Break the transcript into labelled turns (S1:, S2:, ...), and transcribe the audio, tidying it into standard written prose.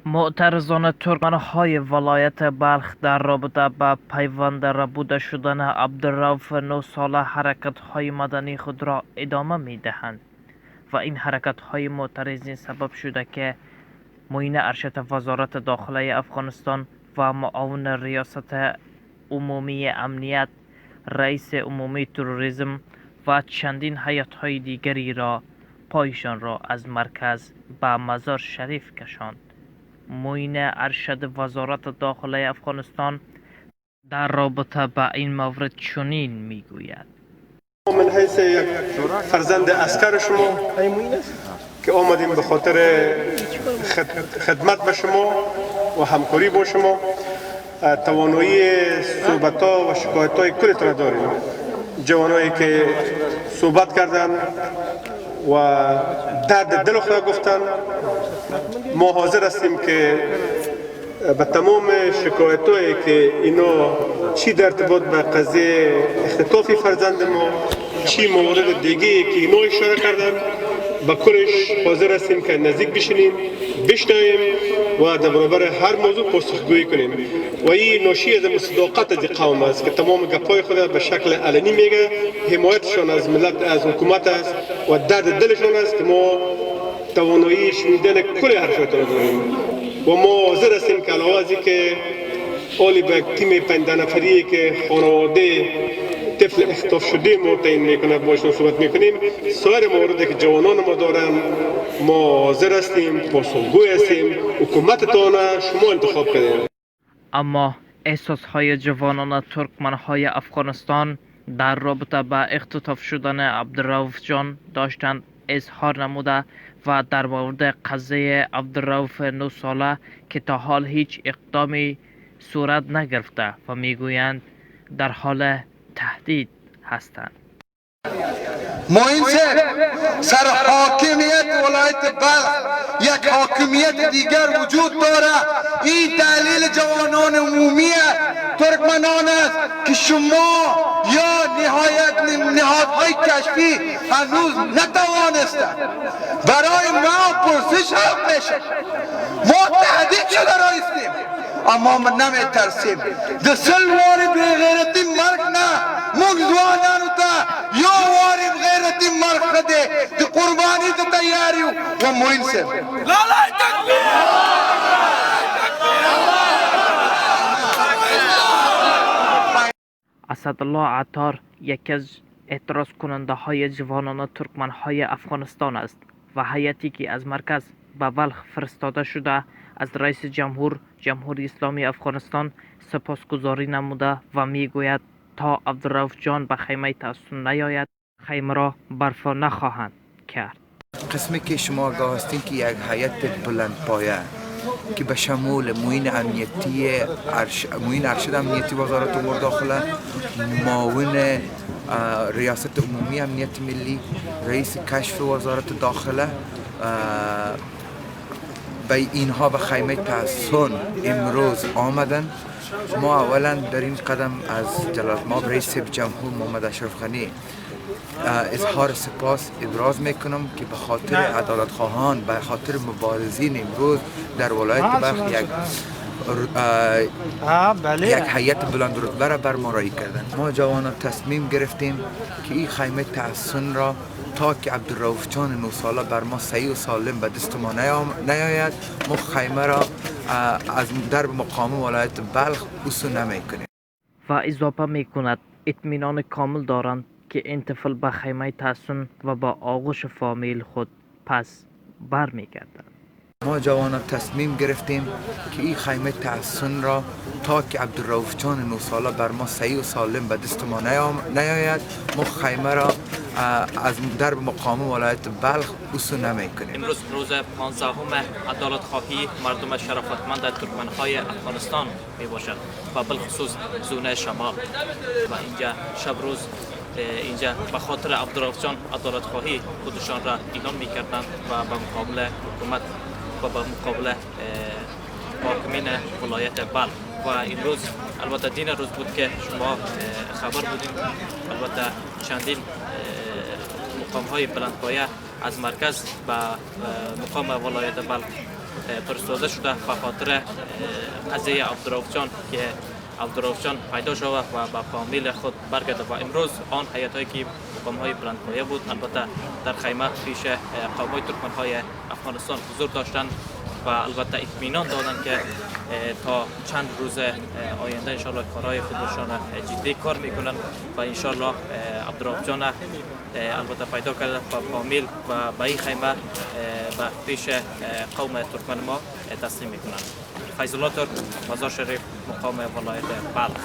S1: معترضان ترکمن‌های ولایت بلخ در رابطه با پیوند ربوده شدن عبدالرؤف 9 ساله حرکت‌های مدنی خود را ادامه می‌دهند و این حرکت‌های معترضین سبب شده که معین ارشد وزارت داخله افغانستان و معاون ریاست عمومی امنیت، رئیس عمومی تروریسم و چندین هیئت‌های دیگری را پایشان را از مرکز به مزار شریف کشاند. معین ارشد وزارت داخله افغانستان در رابطه با این مورد چنین میگوید:
S2: من حیث یک فرزند عسکر شما که آمدیم به خاطر خدمت به شما و همکاری با شما، توانایی صحبت ها و شکایت های کل را داریم. جوانایی که صحبت کردن و درد دل خود گفتن، ما حاضر هستیم که به تمام شکایت هایی که اینا چی در ارتباط به قضیه اختطاف فرزند ما، چی مورد دیگه که اینا اشاره کردن، به کلش حاضر هستیم که نزدیک بشینیم، بشنویم و در برابر هر موضوع پاسخگویی کنیم. و این ناشی از مصداقت از قوم است که تمام گپای خود به شکل علنی میگه، حمایتشان از ملت، از حکومت است و درد دلشان است که ما توانایی شنیدن کل حرفات را داریم و ما حاضر هستیم که علاوه از اینکه حالی به تیم 5 نفری که خانواده طفل اختطاف شده ما تعیین میکنه باشون صحبت میکنیم، سایر موارد که جوانان ما دارن ما حاضر هستیم، پاسخگوی هستیم. حکومت تانه شما انتخاب کردیم.
S1: اما احساسهای جوانان ترکمنهای افغانستان در رابطه با اختطاف شدن عبدالرؤف جان داشتند اظهار نموده و در مورد قضیه عبدالرؤف 9 ساله که تا حال هیچ اقدامی صورت نگرفته و میگویند در حال تهدید هستند.
S3: معین صاحب، سر حاکمیت ولایت بلخ یک حاکمیت دیگر وجود داره. این تحلیل جوانان عمومی ترکمنان است که شما یا نهایت نهادهای کشفی هنوز نتوانستند. برای ما پرسش هم میشه، ما تهدید شده رایستیم، اما ما نمیترسیم. د سل واری بغیرتی مرگ نه، موږ ځوانانو ته یو واری غیرتی مرگ ښه دی، د قرباني ته تیار یو. و معین صاحب،
S1: اسدالله عطار یکی از اعتراض کننده های جوانان ترکمن های افغانستان است و هیئتی که از مرکز به بلخ فرستاده شده از رئیس جمهور جمهوری اسلامی افغانستان سپاسگزاری نموده و میگوید تا عبدالرؤف جان به خیمه تحصن نیاید خیمه را برپا نخواهند کرد.
S4: قسمی که شما آگاه هستین که یک هیئت بلند پایه که به شمول معین امنیتی معین ارشد امنیتی وزارت امور داخله، معاون ریاست عمومی امنیت ملی، رئیس کشف وزارت داخله، به اینها به خیمه تحصن امروز آمدن. ما اولا در این قدم از جلالت مآب رئیس جمهور محمد اشرف غنی اظهار سپاس ابراز میکنم که به خاطر عدالت خواهان، به خاطر مبارزین امروز در ولایت بلخ یک هیئت بلند رتبه را بر ما رایی کردن. ما جوانان تصمیم گرفتیم که این خیمه تحصن را تا که عبدالرؤف جان 9 ساله بر ما صحیح و سالم به دست ما نیاید، ما خیمه را از درب مقام ولایت بلخ اوسو نمیکنیم.
S1: و اضافه میکند اطمینان کامل دارند که این طفل به خیمه تحصن و با آغوش فامیل خود پس برمیگردد.
S4: ما جوانان تصمیم گرفتیم که این خیمه تحصن را تا که عبدالرؤف جان 9 ساله بر ما صحیح و سالم به دست ما نیاید، ما خیمه را از درب مقام ولایت بلخ اوسو نمیکنیم.
S1: امروز روز 15 عدالت خواهی مردم شرافتمند ترکمنهای افغانستان می باشد و بالخصوص زونه شمال و اینجا شب روز اینجا به خاطر عبدالرؤف جان عدالت خواهی خودشان را اعلام میکردند و به مقابل حکومت و به مقابل حاکمین ولایت بلخ. و امروز البته دین روز بود که شما خبر بودیم، البته چندین مقام های بلندپایه از مرکز به مقام ولایت بلخ فرستاده شده به خاطر قضیه عبدالرؤف جان که عبدالرؤف جان پیدا شود و به فامیل خود برگرده. و امروز آن هیئت هایی که مقام های بلندپایه بود البته در خیمه پیش قوم های ترکمن های افغانستان حضور داشتند و البته اطمینان دادند که تا چند روز آینده انشالله کارهای خودشان جدی کار میکنن و انشالله عبدالرؤف جان البته پیدا کرده و فامیل و به این خیمه به پیش قوم ترکمن ما تسلیم میکنن. فیض الله ترک، مزار شریف، مقام ولایت بلخ.